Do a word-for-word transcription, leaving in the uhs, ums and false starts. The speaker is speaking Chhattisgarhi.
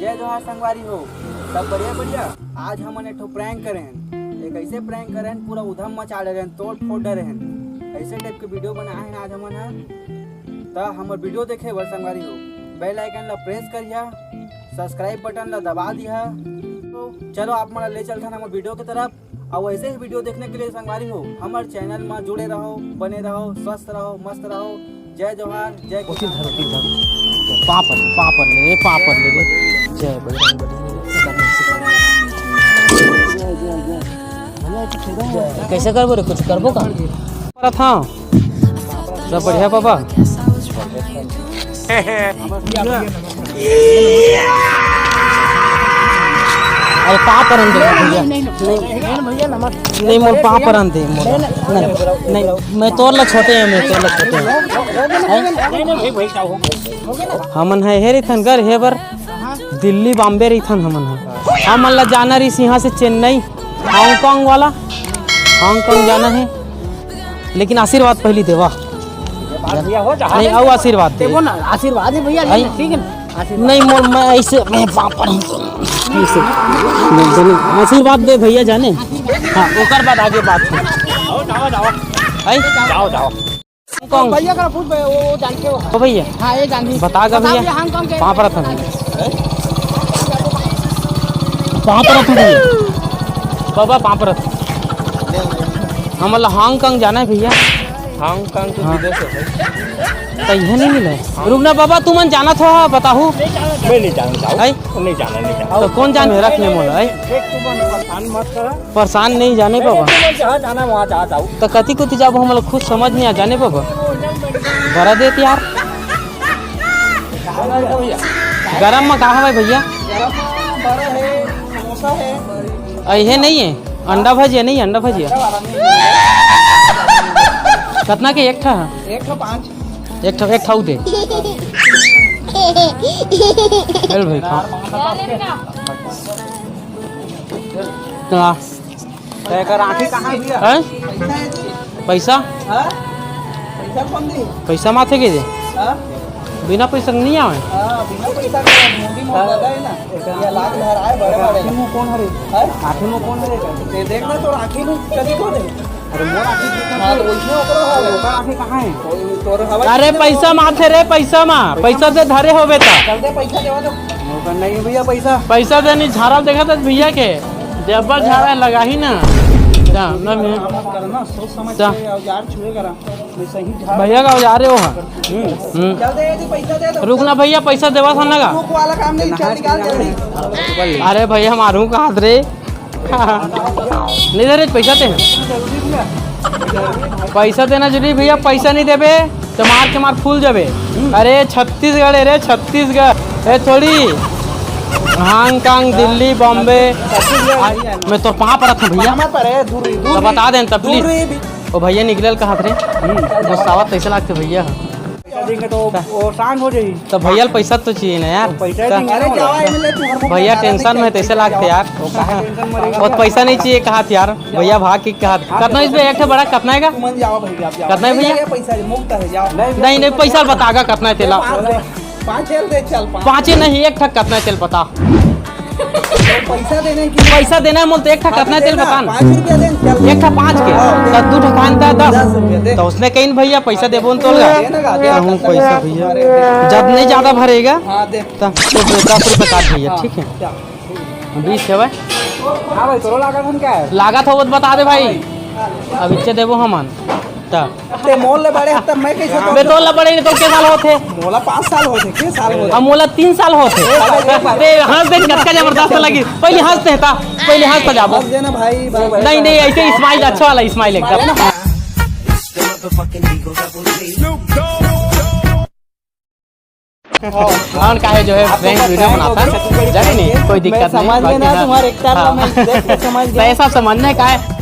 जय जोहार संगवारी हो, सब बढ़िया बढ़िया। आज हमन एक ठो prank करे हन, एक ऐसे prank करे हन, पूरा उधम मचा डरे हन, तोड़ फोड़ डरे हन। ऐसे type के video बनाए हन आज हमन ह। त हमर video देखे बर संगवारी हो, bell icon ला press करिहा, subscribe button ला दबा दिहा। तो चलो आप मन ला ले चलथन हमर video के तरफ। और ऐसे ही video देखने के लिए संगवारी हो, हमारे channel में जुड़े रहो, बने रहो, स्वस्थ रहो, मस्त रहो। जय जोहार, जय किसान। पापड़, पापड़ ले रे, पापड़ ले रे। जय बजरंग बली। कैसे करबो रे, कुछ करबो का? परत हव। सब बढ़िया बाबा। अरे पाँव परन दे भैया। नहीं, मोर पाँव परन दे, मोर। नहीं, नहीं, मैं तोर ला छोटे हँव, मैं तोर ला छोटे हँव। हमन ह हे रे थनगर हे बर दिल्ली बॉम्बे रहिथन हमन ह। हमन ला जाना रहिस इहाँ से चेन्नई, हांगकांग वाला, हांगकांग जाना हे। लेकिन आशीर्वाद पहली देवा। नहीं, अउ आशीर्वाद दे। देबो ना, आशीर्वाद है भैया, आई? ठीक है ना? आशीर्वाद। नहीं, मोर, मैं ऐसे, मैं पापड़ हूँ। ऐसे। नहीं, नहीं, आशीर्वाद दे भैया जाने। हाँ, ओकर बाद आगे बात हो। आओ, जाओ, जाओ। आई? जाओ, जाओ। कौन? भैया का पूछ भाई, वो जान के वो। ओ भैया। हाँ, ये जान। बता गा भैया। भैया, हांगकांग के। पाँव परत हन। पाँव परत हन भैया। बाबा, पाँव परत। हमन ला हांगकांग जाना है भैया। हांगकांग तो हाँ। विदेश है भाई। तो इहाँ नहीं मिला है। रुक ना बाबा, तुमन जानत हो, बताहू। मैं नहीं जानता हूँ। आई? नहीं जाना, नहीं जाना। तो कौन जाने रख ले मोला, आई? देख, तू मन परेशान मत कर। परेशान नहीं जाने बाबा। अरे, तुम्हें जहाँ जाना वहाँ जा जाओ। तो कति कुति जाबो, हमला खुद समझ नहीं आ जाने बाबा। बरा देत यार। गरम में का हवय भैया? गरम में बरा है, समोसा है। अइहे नहीं है, अंडा भजिया नहीं, अंडा भजिया। अंडा वाला नहीं है। कतना के एक ठा? एक ठो पाँच। एक ठा, एक ठा दे। चल भाई खा। हाँ। तो एकर आँखी कहाँ है भैया? हैं? पैसा है जी? पैसा? हाँ? पैसा कौन दी? पैसा माथे के दे। हाँ? बिना पैसा के नहीं आवे। हाँ, बिना पैसा के मोदी मोहन दादा है ना? ये लाख धर आए बड़े बड़े। आँखी में कौन हरे? हैं? आँखी में कौन हरे? ये देख ना, तोर आँखी में कभी कौन है? अरे मोर आँखी देखा हाँ, तो वैसे ओकरो हवे। ओकर आँखी कहाँ है? तोर हवे अरे ना। पैसा माथे रे, पैसा मा। पैसा दे धरे होबे ता। चल दे, पैसा देवा तो। ओकर नहीं भैया पैसा। पैसा दे नहीं, झारा देखा था भैया के। जब्बर झारा लगा ही ना। जा, ना मैं। काम मत करना, सोच समझ जा। के औजार छुए करा। मैं सही झारा भैया का औजार है वो। हम्म। हम्म। चल दे, ये पैसा दे दो। रुक ना भैया, पैसा देवा था ना का? रुक वाला काम नहीं, चल निकाल जल्दी। अरे भैया, मारू का हाथ रे। नहीं दे रे, पैसा दे। पैसा देना जरूरी भैया, पैसा नहीं देबे तो मार के मार फूल जाबे। अरे छत्तीसगढ़ है रे, छत्तीसगढ़ है थोड़ी। हांगकांग, दिल्ली, बॉम्बे। मैं तो पाँव परत हूँ भैया। तो बता दें तब please। ओ भैया निकलल कहा रे। गुस्सावत कैसे लागते भैया? पैसा देंगे तो वो शांत हो जाई। तो भैया पैसा तो चाहिए ना यार। पैसा तो देंगे। अरे जाओ, एमएलए तू हर भैया टेंशन में तैसे लागते यार। वो काहे टेंशन में रहेगा? बहुत पैसा नहीं चाहिए कहा यार। भैया भाग के कहा। कतना इसमें एक ठे बड़ा कतना है का? तुम जाओ भैया, आप जाओ। कतना है भैया? ये पैसा मुफ्त है, जाओ। नहीं, नहीं, पैसा बतागा कतना है तेला। पाँच दे, चल, पाँच। पाँचे नहीं, एक ठक कतना है तेल बता। पैसा देने की पैसा देना है मोल तो एक ठक कतना है तेल बता ना। पाँच रुपया दे, चल। एक ठक पाँच के, हाँ, दे। तो दू ठक खान था दस। दस रुपया दे। तो उसने कहीं भैया पैसा देबो न तोल गा। दे ना, दे, कहूँ दस पैसा रुपया भैया। तुम्हारे दे। जब नहीं ज्यादा भरेगा, हाँ, दे। तो दस रुपया काट भैया, हाँ, ठीक है? जा। बीस है भाई। हाँ भाई, तोरो लागत हम क्या है? लागत हो वो तो बता दे भाई। अब इच्छे देबो हमन। त ते मोल ले बड़े हफ्ता मैं कैसे बे तोला बड़े नहीं तो के साल होथे? मोला पाँच साल होथे, के साल होथे? अब मोला तीन साल होथे। ए, भाई, ए, भाई। ते हंस दे, कतका जबरदस्त लगी। पहले हंस दे ता, पहले हंस तो जाबो। हंस देना भाई, भाई, भाई। नहीं, नहीं, ऐसे smile अच्छा वाला smile एकदम। और काहे जो है prank video बनाता है, जाने नहीं, कोई दिक्कत नहीं, समझ में बाकी ना हाँ। तुम्हारे एक तार हाँ। में देख के समझ तो गया। ऐसा समझना है का है,